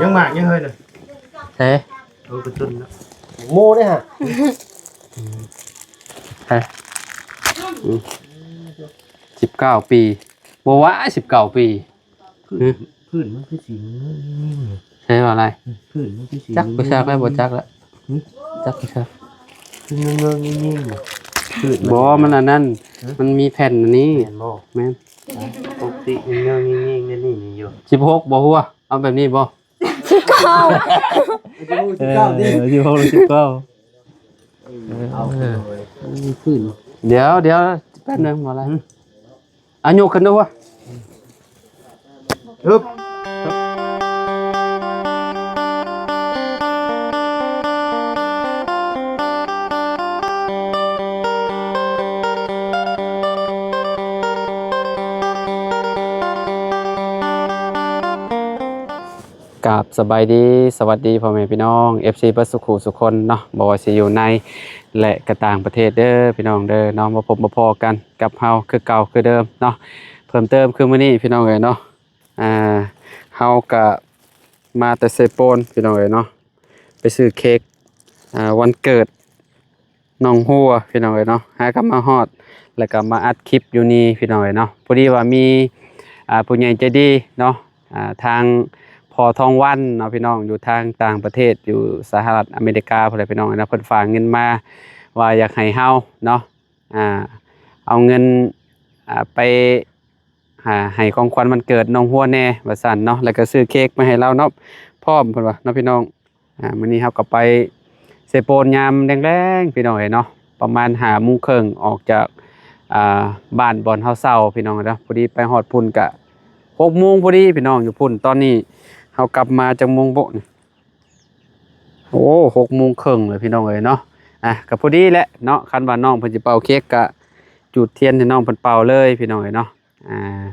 ຍັງໝາກຍັງເຮີ້ຍນະ ເອີ ເອີ ເປັນຕົ້ນເນາະ ໂມເດ້ຫະ ຮະ ອືມ ສິບເກົ້າປີ ບໍ່ວ່າ ສິບເກົ້າປີ ພື້ນ ພື້ນມັນຄືສີເງິນໆ ໃຊ່ວ່າລະ ພື້ນມັນຄືສີ ຈັກບໍ່ຈັກແລ້ວ ບໍ່ຈັກລະ ຫຶ ຈັກບໍ່ຈັກ ຄືເງິນໆ ພື້ນ ບໍ່ ມັນອັນນັ້ນ ຮະ ມັນມີແຜ່ນອັນນີ້ ແມ່ນບໍ່ ແມ່ນ ປົກກະຕິເງິນໆ ນີ້ມີຢູ່ ສິບຫົກບໍ່ ຫົວ ເອົາແບບນີ້ບໍ່ ສິບເກົ້າ ເອີ ສິບຫົກ ສິບເກົ້າ ເອີ ເອົາຂຶ້ນ ດຽວ ດຽວ ແປັບໜຶ່ງ ບໍ່ລະ ອືມ ອາ ຍົກຂຶ້ນດູ ຮຶບ ກາບສະບາຍດີ ສະຫວັດດີພໍ່ແມ່ພີ່ນ້ອງ ເອັຟຊີ ເບິດສູ່ຄູ່ສູ່ຄົນເນາະ ບໍ່ວ່າຊິຢູ່ໃນ ແລະ ກະຕ່າງປະເທດເດີພີ່ນ້ອງເດີເນາະ ມາພົບມາພໍ້ກັນກັບເຮົາຄືເກົ່າຄືເດີມເນາະ ເພີ່ມເຕີມຄືມື້ນີ້ພີ່ນ້ອງເອີຍເນາະ ອ່າ ເຮົາກະມາແຕ່ເຊໂປນພີ່ນ້ອງເອີຍເນາະ ໄປຊື້ເຄ້ກ ອ່າ ວັນເກີດ ໜອງຫົວພີ່ນ້ອງເອີຍເນາະ ຫາກັບມາຮອດ ແລ້ວກໍມາອັດຄລິບຢູ່ນີ້ພີ່ນ້ອງເອີຍເນາະ ພໍດີວ່າມີ ອ່າ ຜູ້ໃຫຍ່ໃຈດີເນາະ ອ່າ ທາງພໍ່ທອງວັນເນາະພີ່ນ້ອງ ຢູ່ທາງຕ່າງປະເທດ ຢູ່ສະຫະລັດອາເມລິກາພຸ້ນແຫຼະພີ່ນ້ອງເອີຍເນາະ ເພິ່ນຝາກເງິນມາວ່າຢາກໃຫ້ເຮົາເນາະ ອ່າ ເອົາເງິນ ອ່າ ໄປ ອ່າ ໃຫ້ຂອງຂວັນວັນເກີດນ້ອງຫົວແດ່ວ່າຊັ້ນເນາະ ແລ້ວກໍຊື້ເຄ້ກມາໃຫ້ລາວເນາະ ພ້ອມເພິ່ນວ່າເນາະພີ່ນ້ອງ ອ່າ ມື້ນີ້ເຮົາກໍໄປເຊໂປນຍາມແລງໆ ພີ່ນ້ອງເອີຍເນາະ ປະມານຫ້າໂມງເຄິ່ງ ອອກຈາກ ອ່າ ບ້ານບ່ອນເຮົາເຊົ່າພີ່ນ້ອງເນາະ ພໍດີໄປຮອດພຸ້ນກະຫົກໂມງພໍດີພີ່ນ້ອງ ຢູ່ພຸ້ນ ຕອນນີ້ເຮົາກັບມາຈັກໂມງໂບະນີ້ ໂອ້ ຫົກໂມງເຄິ່ງເລີຍພີ່ນ້ອງເອີຍເນາະ ອ່າ ກໍພໍດີແຫຼະເນາະ ຄັນວ່ານ້ອງເພິ່ນຊິເປົ່າເຄ້ກກະຈູດທຽນໃຫ້ນ້ອງເພິ່ນເປົ່າເລີຍພີ່ນ້ອງເອີຍເນາະ ອ່າ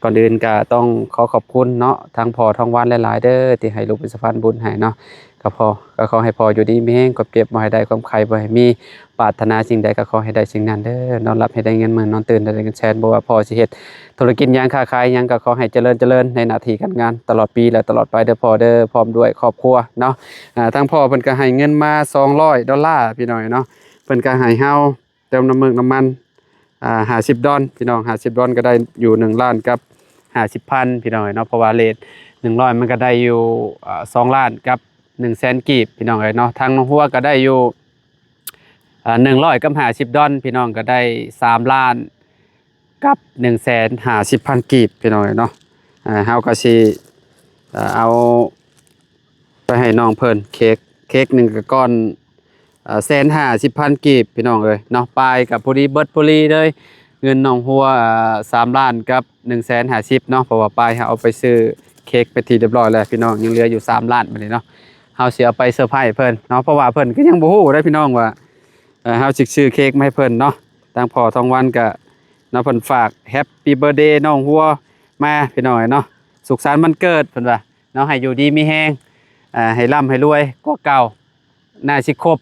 ກ່ອນອື່ນກໍຕ້ອງຂໍຂອບຄຸນເນາະ ທາງພໍ່ທອງວັນຫຼາຍໆເດີ ທີ່ໃຫ້ລູກເປັນສະພານບຸນໃຫ້ເນາະ ກໍພໍ ກໍຂໍໃຫ້ພໍ່ຢູ່ດີມີແຮງ ຄວາມເຈັບບໍ່ໃຫ້ໄດ້ ຄວາມໄຂ້ບໍ່ໃຫ້ມີ ປາດຖະໜາສິ່ງໃດກໍຂໍໃຫ້ໄດ້ສິ່ງນັ້ນເດີ ນອນຫຼັບໃຫ້ໄດ້ເງິນໝື່ນ ນອນຕື່ນໃຫ້ໄດ້ເງິນແສນ ບໍ່ວ່າພໍ່ຊິເຮັດທຸລະກິດຫຍັງ ຄ້າຂາຍຫຍັງ ກໍຂໍໃຫ້ຈະເລີນ ຈະເລີນໃນໜ້າທີ່ການງານຕະຫຼອດປີ ແລະ ຕະຫຼອດໄປເດີພໍ່ເດີ ພ້ອມດ້ວຍຄອບຄົວເນາະ ອ່າ ທາງພໍ່ເພິ່ນກໍໃຫ້ເງິນມາສອງຮ້ອຍດອນລາພີ່ນ້ອງເນາະ ເພິ່ນກໍໃຫ້ເຮົາ ເຕີມນ້ຳເມືອກນ້ຳມັນ ອ່າ ຫ້າສິບດອນ ພີ່ນ້ອງ ຫ້າສິບດອນກໍໄດ້ຢູ່ໜຶ່ງລ້ານກັບຫ້າສິບພັນ ພີ່ນ້ອງເອີຍເນາະ ເພາະວ່າເລດໜຶ່ງຮ້ອຍມັນກໍໄດ້ຢູ່ ອ່າ ສອງລ້ານກັບໜຶ່ງແສນກີບ ພີ່ນ້ອງເອີຍເນາະ ທາງນ້ອງຫົວກໍໄດ້ຢູ່ ອ່າ ໜຶ່ງຮ້ອຍກັບຫ້າສິບດອນ ພີ່ນ້ອງກໍໄດ້ສາມລ້ານກັບໜຶ່ງແສນຫ້າສິບພັນກີບ ພີ່ນ້ອງເອີຍເນາະ ອ່າ ເຮົາກໍຊິ ອ່າ ເອົາ ໄປໃຫ້ນ້ອງເພິ່ນ ເຄ້ກ ເຄ້ກໜຶ່ງກະກ້ອນ ເອີ ແສນຫ້າສິບພັນກີບ ພີ່ນ້ອງເອີຍເນາະ ປາຍກະພໍດີເບິດພໍດີເລີຍ ເງິນນ້ອງຫົວ ເອີ ສາມລ້ານກັບໜຶ່ງແສນຫ້າສິບເນາະ ເພາະວ່າປາຍເຮົາເອົາໄປຊື້ເຄ້ກເປັນທີ່ຮຽບຮ້ອຍແລ້ວ ພີ່ນ້ອງ ຍັງເຫຼືອຢູ່ສາມລ້ານບາດນີ້ເນາະ ເຮົາຊິເອົາໄປເຊີໄພເພິ່ນເນາະ ເພາະວ່າເພິ່ນກໍຍັງບໍ່ຮູ້ເດ້ພີ່ນ້ອງວ່າ ເອີ ເຮົາຊິຊື້ເຄ້ກມາໃຫ້ເພິ່ນເນາະ ທາງພໍ່ທອງວັນກະເນາະ ເພິ່ນຝາກ Happy Birthday ນ້ອງຫົວມາ ພີ່ນ້ອງເອີຍເນາະ ສຸກສັນວັນເກີດ ເພິ່ນວ່າ ເນາະ ໃຫ້ຢູ່ດີມີແຮງ ອ່າ ໃຫ້ລ່ຳໃຫ້ລວຍກວ່າເກົ່າ ໜ້າຊິຄົບ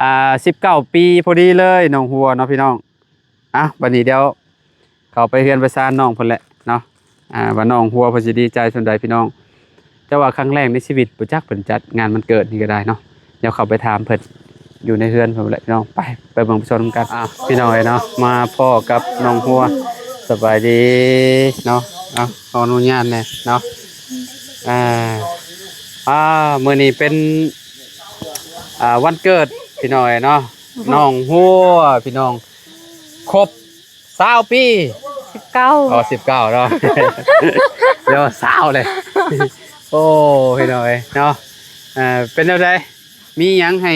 ອ່າ ສິບເກົ້າປີພໍດີເລີຍ ນ້ອງຫົວເນາະພີ່ນ້ອງ ອ່ະ ບັດນີ້ດຽວເຂົ້າໄປເຮືອນໄປຊານນ້ອງເພິ່ນແຫຼະເນາະ ອ່າ ວ່ານ້ອງຫົວເພິ່ນຊິດີໃຈສ່ຳໃດພີ່ນ້ອງ ແຕ່ວ່າຄັ້ງແລກໃນຊີວິດ ບໍ່ຈັກເພິ່ນຈັດງານວັນເກີດນີ້ກໍໄດ້ເນາະ ດຽວເຂົ້າໄປຖາມເພິ່ນຢູ່ໃນເຮືອນເພິ່ນແຫຼະພີ່ນ້ອງ ໄປ ໄປເບິ່ງໄປຊົມນຳກັນ ອ່າ ພີ່ນ້ອງເອີຍເນາະ ມາພໍ້ກັບນ້ອງຫົວ ສະບາຍດີເນາະ ເອົາ ຂໍອະນຸຍາດແດ່ເນາະ ອ່າ ອ່າ ມື້ນີ້ເປັນ ອ່າ ວັນເກີດພີ່ນ້ອງເອີຍເນາະ ນ້ອງຫົວ ພີ່ນ້ອງ ຄົບຊາວປີ ສິບເກົ້າ ອໍ ສິບເກົ້າເນາະ ດຽວຊາວເລີຍ ໂອ້ ພີ່ນ້ອງເອີຍເນາະ ເປັນແນວໃດ ມີຫຍັງໃຫ້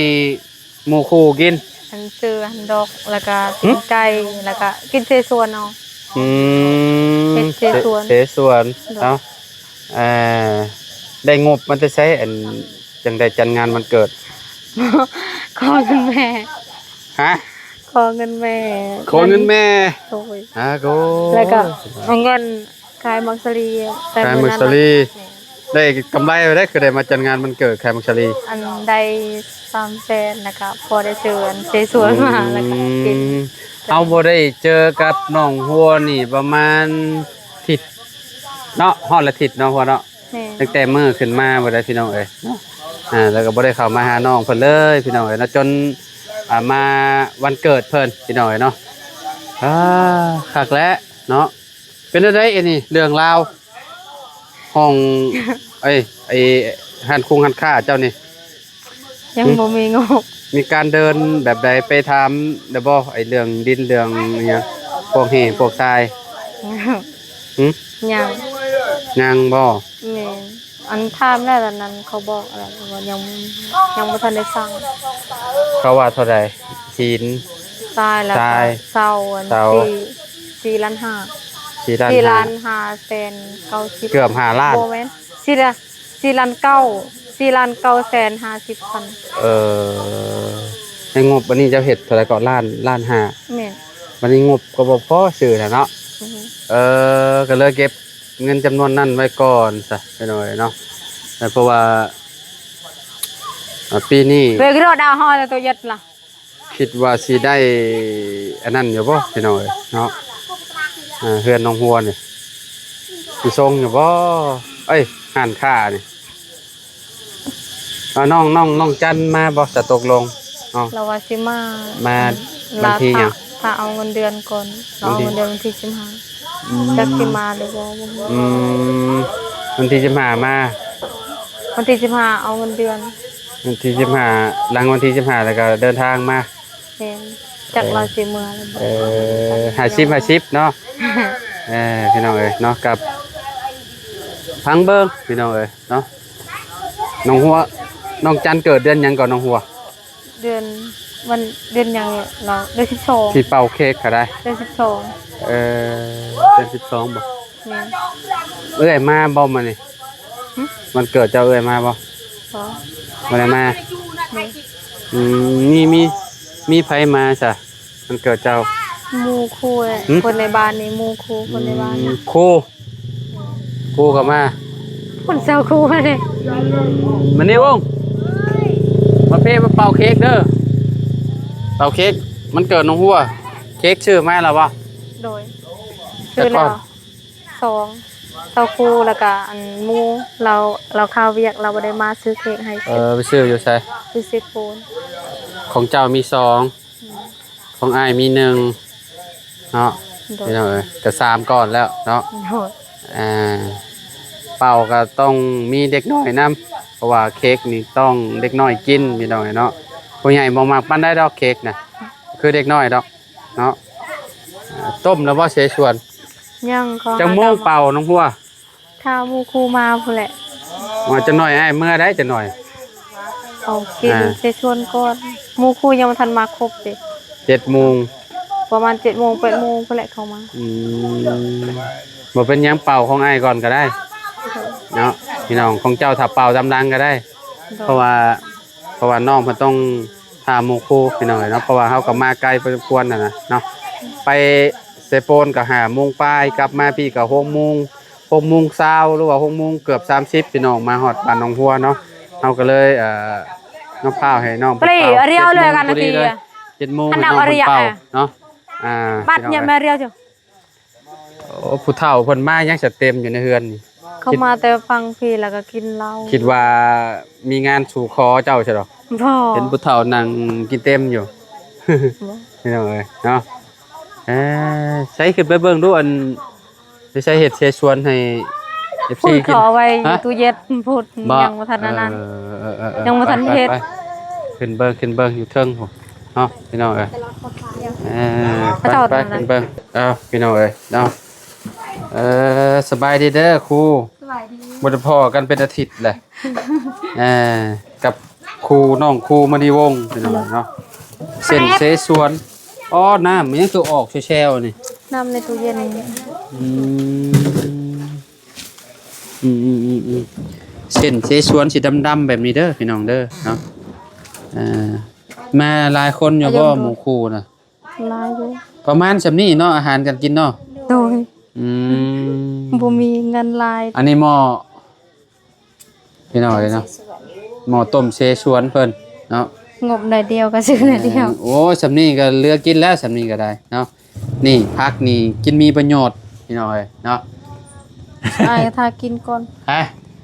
ໝູ່ຄູ່ກິນ ອັນ ຊື້ອັນດອກ ແລ້ວກະ ຫື ປີ້ງໄກ່ ແລ້ວກະກິນເສສວນເອົາ ອືມ ເຮັດເສສວນ ເສສວນ ໂດຍ ເນາະ ເອີ ໄດ້ງົບມາແຕ່ໃສ ອັນ ຈັ່ງໄດ້ຈັດງານວັນເກີດ ຂໍເງິນແມ່ ຮະ ຂໍເງິນແມ່ ຂໍເງິນແມ່ ໂດຍ ອາໂກ ແລ້ວກໍເອົາເງິນຂາຍໝາກສາລີ ຂາຍໝາກສາລີ ແມ່ນ ໄດ້ກຳໄລໄປໄດ້ ຄືໄດ້ມາຈັດງານວັນເກີດຂາຍໝາກສາລີ ອັນ ໄດ້ສາມແສນ ແລ້ວກໍພໍໄດ້ຊື້ອັນເສສວນມາ ອືມ ແລ້ວກໍກິນ ເຮົາບໍ່ໄດ້ເຈີກັບນ້ອງຫົວນີ້ປະມານທິດເນາະ ຮອດລະທິດເນາະ ຫົວເນາະ ແມ່ນ ຕັ້ງແຕ່ມື້ຂຶ້ນມາບໍ່ໄດ້ພີ່ນ້ອງເອີຍເນາະ ອ່າ ແລ້ວກໍບໍ່ໄດ້ເຂົ້າມາຫານ້ອງເພິ່ນເລີຍພີ່ນ້ອງເອີຍເນາະ ຈົນ ອ່າ ມາວັນເກີດເພິ່ນພີ່ນ້ອງເອີຍເນາະ. ອ່າ ຄັກແຫຼະເນາະ. ເປັນແນວໃດອັນນີ້ເລື່ອງລາວ ຫ້ອງ ເອີຍ ໄອ້ຮ້ານຄົງຮ້ານຄ້າເຈົ້ານີ້? ຍັງບໍ່ມີງົບ. ມີການເດີນແບບໃດ ໄປຖາມແລ້ວບໍ່ ໄອ້ເລື່ອງດິນເລື່ອງຫຍັງ ພວກແຮ່ພວກຊາຍ? ຫຶ? ຍັງ ຍັງບໍ່? ແມ່ນ ອັນຖາມແລ້ວ ຕອນນັ້ນເຂົາບອກແລ້ວວ່າຍັງ ຍັງບໍ່ທັນໄດ້ສັ່ງ. ເຂົາວ່າເທົ່າໃດ? ຫີນ ຊາຍ ແລ້ວກໍ ຊາຍ ເສົາ ອັນ ເສົາ ສີ່ ສີ່ລ້ານຫ້າ ສີ່ລ້ານ ສີ່ລ້ານຫ້າແສນເກົ້າສິບ ເກືອບຫ້າລ້ານ ບໍ່ແມ່ນ ສີ່ລ້ານ ສີ່ລ້ານເກົ້າ ສີ່ລ້ານເກົ້າແສນຫ້າສິບພັນ. ເອີ ໃນງົບອັນນີ້ເຈົ້າເຮັດເທົ່າໃດເກາະ? ລ້ານ ລ້ານຫ້າ. ແມ່ນ. ບັດນີ້ງົບກໍບໍ່ພໍຊື້ແລ້ວເນາະ. ອືຮຶ. ເອີ ກໍເລີຍເກັບເງິນຈຳນວນນັ້ນໄວ້ກ່ອນຊະໄປໜ້ອຍເນາະ ແຕ່ເພາະວ່າ ອ່າ ປີນີ້ ເວກໂຣດາວຮອຍໂຕເຢັດລະ ຄິດວ່າຊິໄດ້ອັນນັ້ນຢູ່ບໍ່ພີ່ນ້ອງເອີຍເນາະ? ອ່າ ເຮືອນນ້ອງຫົວນີ້ຊິຊົງຢູ່ບໍ່? ເອີຍ ຮ້ານຄ້ານີ້ ອ່າ ນ້ອງ ນ້ອງ ນ້ອງຈັນມາບໍ່? ສະຕົກລົງເນາະ ລາວວ່າຊິມາ ມາ ລາວ ວັນທີຫຍັງ? ຖ້າ ຖ້າເອົາເງິນເດືອນກ່ອນ ລາວເອົາເງິນເດືອນວັນທີ ວັນທີສິບຫ້າ. ອືມ ຈັກຊິມາຫຼືບໍ່ ບໍ່ຮູ້. ອືມ ວັນທີສິບຫ້າມາ ວັນທີສິບຫ້າເອົາເງິນເດືອນ ວັນທີສິບຫ້າ ຫຼັງວັນທີສິບຫ້າແລ້ວກໍເດີນທາງມາ. ແມ່ນ ຈັກລາວຊິເມືອແລ້ວບໍ່. ເອີ ຫ້າສິບ ຫ້າສິບເນາະ. ເອີ ພີ່ນ້ອງເອີຍເນາະ ກັບ ຟັງເບິ່ງພີ່ນ້ອງເອີຍເນາະ. ນ້ອງຫົວ ນ້ອງຈັນເກີດເດືອນຫຍັງເກາະ ນ້ອງຫົວ? ເດືອນ ວັນ ເດືອນຫຍັງເນາະ? ເດືອນສິບສອງ ທີ່ເປົ່າເຄ້ກກໍໄດ້ ເດືອນສິບສອງ. ເອີ ເດືອນສິບສອງບໍ່? ແມ່ນ. ເອື້ອຍມາບໍ່ມື້ນີ້? ຫຶ? ວັນເກີດເຈົ້າເອື້ອຍມາບໍ່? ບໍ່ ບໍ່ໄດ້ມາ. ແມ່ນ. ອືມ ມີ ມີ ມີໃຜມາຊະ ວັນເກີດເຈົ້າ? ໝູ່ຄູ່ ຫຶ? ຄົນໃນບ້ານນີ້ ໝູ່ຄູ່ຄົນໃນບ້ານ. ອືມ ຄູ່ ຄູ່ກໍມາ ຄົນເຊົ່າຄູ່ມາເດ້. ອືມ ມານີ້ວົງ ມາເພ ມາເປົ່າເຄ້ກເດີ ເປົ່າເຄ້ກ ມັນເກີດນ້ອງຫົວ. ເຄ້ກຊື້ມາແລ້ວບໍ່? ໂດຍ ຊື້ແລ້ວ. ສອງ ເຊົ່າຄູ່ ແລ້ວກະອັນໝູ່ ລາວ ລາວຄາວຽກ ລາວບໍ່ໄດ້ມາຊື້ເຄ້ກໃຫ້. ເອີ ໄປຊື້ຢູ່ໃສ? ຢູ່ເຊໂປນ. ຂອງເຈົ້າມີສອງ ອືມ ຂອງອ້າຍມີໜຶ່ງເນາະ. ໂດຍ ພີ່ນ້ອງເອີຍ ກະສາມກ້ອນແລ້ວເນາະ. ໂດຍ ອ່າ ເປົ່າກະຕ້ອງມີເດັກນ້ອຍນຳ ເພາະວ່າເຄ້ກນີ້ຕ້ອງເດັກນ້ອຍກິນ ພີ່ນ້ອງເອີຍເນາະ. ຜູ້ໃຫຍ່ບໍ່ມັກປານໃດດອກເຄ້ກນະ ຄືເດັກນ້ອຍດອກ. ເນາະ ອ່າ ຕົ້ມແລ້ວບໍ່ເສສວນ? ຍັງ. ຈັກໂມງເປົ່ານ້ອງຫົວ? ຖ້າໝູ່ຄູ່ມາພຸ້ນແຫຼະ. ວ່າຈັກໜ້ອຍອ້າຍເມືອໄດ້ ຈັກໜ້ອຍ ເອົາກິນ ອ່າ ເສສວນກ່ອນ. ໝູ່ຄູ່ຍັງບໍ່ທັນມາຄົບເດ້. ເຈັດໂມງ ປະມານເຈັດໂມງ ແປດໂມງພຸ້ນແຫຼະເຂົາມາ. ອືມ ບໍ່ເປັນຫຍັງ ເປົ່າຂອງອ້າຍກ່ອນກໍໄດ້. ໂດຍ ເນາະ ພີ່ນ້ອງ ຂອງເຈົ້າຖ້າເປົ່າຕາມຫຼັງກໍໄດ້. ໂດຍ ເພາະວ່າ ເພາະວ່ານ້ອງເພິ່ນຕ້ອງຖ້າໝູ່ຄູ່ພີ່ນ້ອງເອີຍເນາະ ເພາະວ່າເຮົາກໍມາໄກພໍສົມຄວນຫັ້ນນະເນາະ ໄປເຊໂປນກໍຫ້າໂມງປາຍ ກັບມາພີ້ກໍຫົກໂມງ ຫົກໂມງຊາວ ຫຼືວ່າຫົກໂມງເກືອບສາມສິບ ພີ່ນ້ອງ ມາຮອດບ້ານໜອງຫົວເນາະ. ເຮົາກໍເລີຍ ເອີ ນ້ອງພ້າວໃຫ້ນ້ອງເພິ່ນເປົ່າ ເຈັດໂມງພໍດີເລີຍ ເຈັດໂມງໃຫ້ນ້ອງເພິ່ນເປົ່າເນາະ. ອ່າ ບັດຍາມມາຮຽວຈ້ະ ໂອ້ ຜູ້ເຖົ້າເພິ່ນມາຍັງສະເຕັມຢູ່ໃນເຮືອນນີ້. ເຂົາມາແຕ່ຝັ່ງພີ້ ແລ້ວກໍກິນເຫຼົ້າ. ຄິດວ່າມີງານສູ່ຂໍເຈົ້າຊະດອກ. ບໍ່ ເຫັນຜູ້ເຖົ້ານັ່ງກິນເຕັມຢູ່. ບໍ່ ພີ່ນ້ອງເອີຍເນາະ. ເອີ ໃສ່ຂຶ້ນໄປເບິ່ງດູ ອັນ ໄປໃສ່ເຮັດເຊຊວນໃຫ້ເອັຟຊີກິນ. ພຸ້ນ ເຂົາເອົາໄວ້ຢູ່ຕູ້ເຢັນພຸ້ນ. ຍັງບໍ່ທັນອັນນັ້ນ ຍັງບໍ່ທັນເຮັດ. ຂຶ້ນເບິ່ງ ຂຶ້ນເບິ່ງຢູ່ເທິງພຸ້ນ. ເນາະ ພີ່ນ້ອງເອີຍ ເອີ ໄປ ຂຶ້ນເບິ່ງ. ເອົ້າ ພີ່ນ້ອງເອີຍເນາະ ເອີ ສະບາຍດີເດີຄູ. ສະບາຍດີ. ບໍ່ໄດ້ພໍ້ກັນເປັນອາທິດແຫຼະ. ເອີ ກັບຄູ ນ້ອງຄູມະນີວົງ ພີ່ນ້ອງເນາະ. ເສັ້ນເຊຊວນ. ອໍ ນ້ຳມັນຍັງຄືອອກແຊວໆນີ້. ນ້ຳໃນຕູ້ເຢັນ. ອືມ ອືມໆໆ ເສັ້ນເຊຊວນສີດຳໆແບບນີ້ເດີ ພີ່ນ້ອງເດີເນາະ. ເອີ ມາຫຼາຍຄົນຢູ່ບໍ່ ໝູ່ຄູ່ນະ? ຫຼາຍຢູ່. ປະມານສ່ຳນີ້ເນາະ ອາຫານການກິນເນາະ. ໂດຍ. ອືມ ບໍ່ມີເງິນຫຼາຍ. ອັນນີ້ໝໍ້ ພີ່ນ້ອງເອີຍເນາະ ໝໍ້ຕົ້ມເຊຊວນເພິ່ນເນາະ. ງົບໜ້ອຍດຽວກໍຊື້ໜ້ອຍດຽວ. ໂອ້ຍ ສ່ຳນີ້ກໍເຫຼືອກິນແລ້ວ ສ່ຳນີ້ກໍໄດ້ເນາະ. ນີ້ຜັກນີ້ກິນມີປະໂຫຍດ ພີ່ນ້ອງເອີຍເນາະ. ອ້າຍຖ້າກິນກ່ອນ. ຮະ?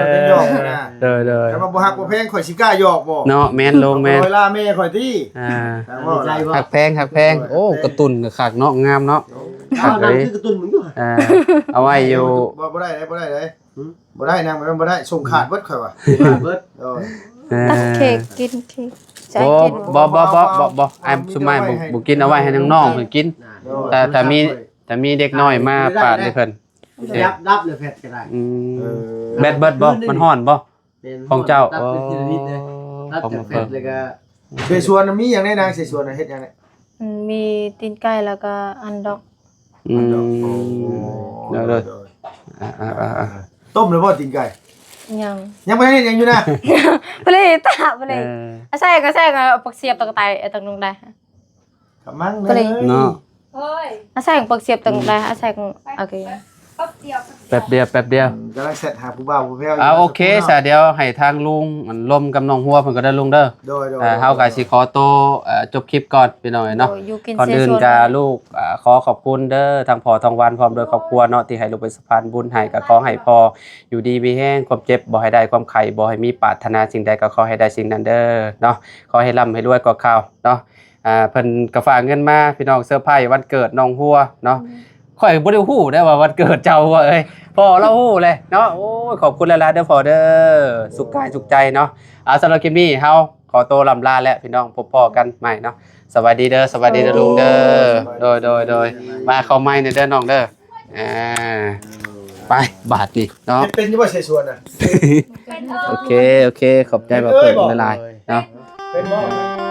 ຂ້ອຍຍັງຫຍອກຢູ່ນະ. ໂດຍໆ ຄັນວ່າບໍ່ຮັກບໍ່ແພງ ຂ້ອຍຊິກ້າຫຍອກບໍ່? ເນາະ ແມ່ນລຸງ ແມ່ນ. ເອົາໄປລາແມ່ຂ້ອຍຕິ. ອ່າ ເອົາ ເອົາ ຮັກແພງ ຮັກແພງ. ໂອ້ ກາຕູນກະຄັກເນາະ ງາມເນາະ. ຄັກເລີຍ ກາຕູນມຶງຢູ່. ອ່າ ເອົາໄວ້ຢູ່. ບໍ່ ບໍ່ໄດ້ເດ້ ບໍ່ໄດ້ເດ້. ຫືມ? ບໍ່ໄດ້ນະ ມັນບໍ່ໄດ້ ສົ່ງຂາດເບິດຂ້ອຍວ່າ. ຂາດເບິດ. ໂດຍ. ເອີ ຕັດເຄັກ ກິນເຄັກ ໃຈ ໂອ້ ກິນ. ບໍ່ ບໍ່ ບໍ່ ບໍ່ ອ້າຍ ຊຸມອ້າຍບໍ່ ບໍ່ກິນ ເອົາໄວ້ໃຫ້ນ້ອງໆເພິ່ນກິນ. ໂດຍ. ແຕ່ ແຕ່ມີ ແຕ່ມີເດັກນ້ອຍມາປາດໃຫ້ເພິ່ນ. ດັບ ດັບເລີຍແພັດກໍໄດ້. ອືມ. ເອີ ແບັດເບິດບໍ່? ຄືນນີ້ ມັນຮ້ອນບໍ່? ແມ່ນ ຂອງເຈົ້າ. ຕັດເປັນທີລະນິດເດ້. ໂອ້ ຕັດຈາກແພັດແລ້ວກໍ ເສສວນມີຫຍັງແດ່ນາງ? ເສສວນເຮັດຫຍັງແດ່? ອືມ ມີຕີນໄກ່ ແລ້ວກໍອັນດອກ. ອືມ. ໂອ້ ໂດຍໆ ໂດຍ. ອ່າໆໆໆ ຕົ້ມແລ້ວບໍ່ຕີນໄກ່? ຍັງ ຍັງບໍ່ທັນເຮັດຫຍັງຢູ່ນະ? ບໍ່ໄດ້ຕາ ບໍ່ໄດ້. ເອີ ອາໄສກໍໃສ່ຜັກສຽບ ຕະກະໄຕ ເອີ ຕະກະໄຕ ກະມັງເລີຍເນາະ. ອາໄສຜັກສຽບ ຕະກະໄຕ ອາໄສ ໂອເຄ. ແປັບດຽວ ແປັບດຽວ ອືມ ກຳລັງແຊັດຫາຜູ້ບ່າວຜູ້ແພ້ວຢູ່. ອ່າ ໂອເຄ ສາ ດຽວໃຫ້ທາງລຸງ ອັນ ລົມກັບນ້ອງຫົວເພິ່ນກໍໄດ້ລຸງເດີ. ໂດຍໆ ເຮົາກໍຊິຂໍໂຕ ເອີ ຈົບຄລິບກ່ອນພີ່ນ້ອງເອີຍເນາະ. ໂດຍ ຢູ່ກິນ ກ່ອນອື່ນກໍ ເຊຊວນ ລູກ ອ່າ ຂໍຂອບຄຸນເດີ ທັງພໍ່ທອງວັນ ພ້ອມດ້ວຍຄອບຄົວເນາະ ທີ່ໃຫ້ລູກເປັນສະພານບຸນໃຫ້. ກໍຂໍໃຫ້ພໍ່ຢູ່ດີມີແຮງ ຄວາມເຈັບບໍ່ໃຫ້ໄດ້ ຄວາມໄຂ້ບໍ່ໃຫ້ມີ ປາດຖະໜາສິ່ງໃດກໍຂໍໃຫ້ໄດ້ສິ່ງນັ້ນເດີເນາະ. ຂໍໃຫ້ລ່ຳໃຫ້ລວຍກວ່າເກົ່າເນາະ. ອ່າ ເພິ່ນກໍຝາກເງິນມາ ພີ່ນ້ອງ ເຊີໄພວັນເກີດນ້ອງຫົວເນາະ. ອືມ ຂ້ອຍບໍ່ໄດ້ຮູ້ເດ້ວ່າວັນເກີດເຈົ້າ ຫົວເອີຍ ພໍ່ລາວຮູ້ແຫຼະເນາະ. ໂອ້ຍ ຂອບຄຸນຫຼາຍໆເດີພໍ່ເດີ ສຸກກາຍສຸກໃຈເນາະ. ອ່າ ສຳລັບຄລິບນີ້ເຮົາຂໍໂຕລ່ຳລາແລ້ວພີ່ນ້ອງ ພົບພໍ້ກັນໃໝ່ເນາະ. ສະບາຍດີເດີ ສະບາຍດີເດີລຸງເດີ. ໂດຍ ໂດຍ ໂດຍ ມາເຂົ້າໃໝ່ແດ່ເດີນ້ອງເດີ. ອ່າ ໄປບາດນີ້ເນາະ. ເຮັດເປັນຢູ່ບໍ່ ເສສວນນະ? ໂອເຄ ໂອເຄ ຂອບໃຈບ່າວເພິ່ນຫຼາຍໆເນາະ. ເປັນບໍ່?